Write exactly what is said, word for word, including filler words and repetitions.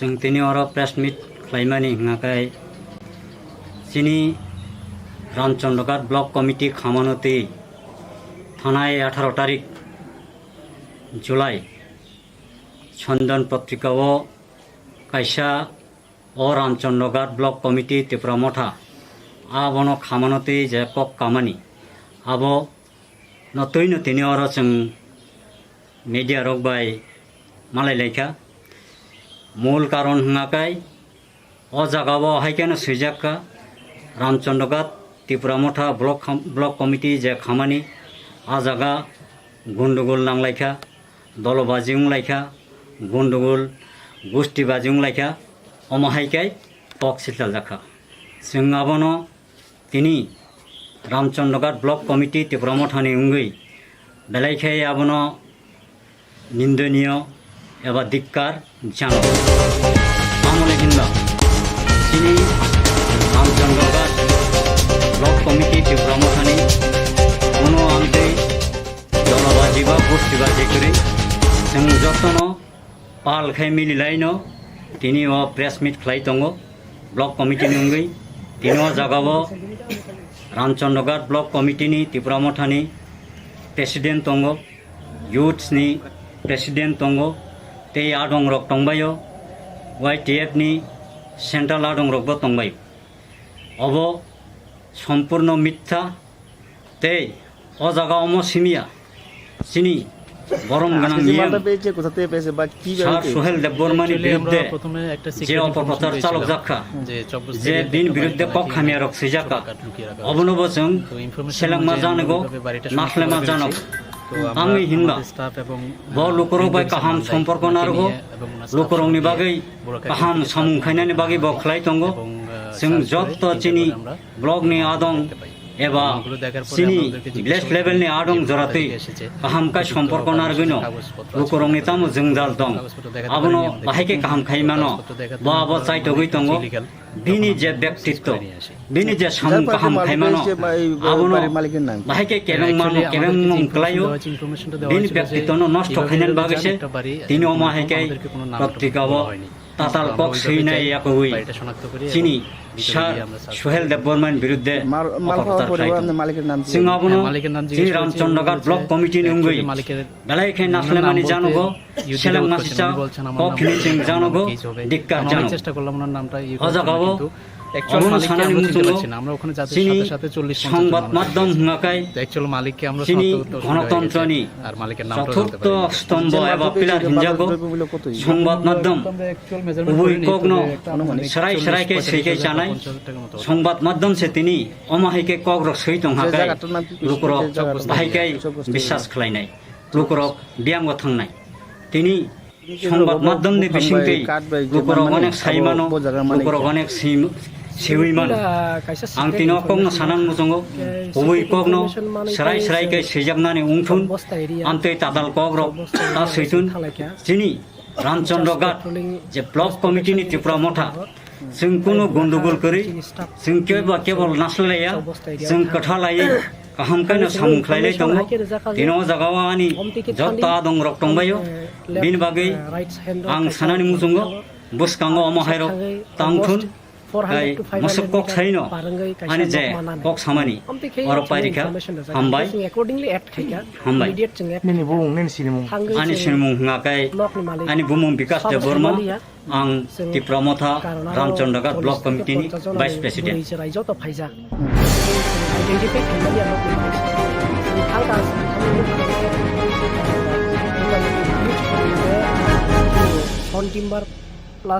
Chwng tini oro press meet khlaimani hwnkha khe chini Ramchandroghat Block Committee khamano twi thanai atharo tarik July Chandan Patrika o kaisa o Ramchandroghat Block Committee Tipra Motha abono khamano twi je kok kamani abo no twi no tini oro chwng media rok bai malai laikha. Mul karon hwnkha khe o jaga o hai kheno swijak kha, Ramchandroghat Tipra Motha Block kham-, Block Committee je khamani, a jaga gundugul nang laikha, dolobaji wng laikha, gundugul gustibaji wng laikha, omo hai khe kok sichaljak kha. Chwng abono tini Ramchandroghat Block Committee Tipra Mothani wngwi belai khe abono nindoniyo eba dikkar jano. Tamoni hinba chini Ramchandroghat Block Committee Tipra Mothani kuno amtwi dolobaji ba gustibaji kwrwi chwng jotono pal khai mililaino tini o press meet khlai tongo block committee ni wngwi. Tini o jaga o Ramchandroghat Block Committee ni Tipra Mothani president tongo, youths ni president tongo, tei adong rok tongbaio, Y T F ni central adong rok bo tongbaio. Obo sompurno mitha. Tei o jaga omo simiya chini borom gwnang niyam Sir Suhel Debbarmani biruddhe je opoprochar chalokjak kha, je bini biruddhe kok hamya rok swijak kha, obono bo chwng selengma janogo, naslema janogo. Tamni hinba bo lukurok bai kaham somporko narwgo, lukurokni bagwi kaham samung khainani bagwi bo khlai tongo. Chwng jotto chini block ni adong eba chini village level ni adong joratwi kaham khe somporko narwgwino lukurokni tamo jwngjal tong, abono bahai khe kaham khai mano, bo abo chaitogwi tongo. Bini je bektitto, bini je samung kaham khai mano, abono bahai khe kebeng mano, kebeng mung kwlaio. Bini bektitto no nosto khainani bagwi se tini omo hai khe patrika o tatal kok swinai yakogwi chini Sir Suhel Debbarmani biruddhe opoprochar khlai tongo. Chwng abono chini Ramchandroghat Block Committee ni wngwi belai khe naslemani janogo, seleng masisa kok hini chwng janogo, dikkar janogo. O jaga o obono sanani muchungo chini songbat maddom hwnga kai chini gonotontroni choturtho stombho eba pillar hinjago. Songbat maddom kubui kokno srai srai khe swi khe chanai. Songbat maddom se tini omo hai khe kok rok swi tong ha kai lukurok bahai khe biswas khlainai, lukurok biyang o thangnai. Tini songbat maddom ni bisingtwi lukurok onek sai mano, lukurok onek si-, siwi mano. Ang tini o kokno sanang muchungo, kubui kokno srai srai khe swijaknani wngthun, amtwi tatal kokrok ta swithun. Chini Ramchandroghat je block committee ni Tipra Motha, chwng kunu gondogol kwrwi, chwng kebo kebol naslaiya, chwng kwthalaiwi kaham khaino samung khlailai tongo. Tini o jaga o ani joto adong rok tongbaio, bini bagwi ang sanani muchungo bwskango omo hairok tangthun. Tei mwswk kok saino ani je kok samani oro pairikha. Hambai. Hambai. Nini bumung, nini sinimung. Ani sinimung hwnga khe ani bumung Bikas Debbarma. Ang Tipra Motha Ramchandroghat Block Committee ni Vice President. Son timbar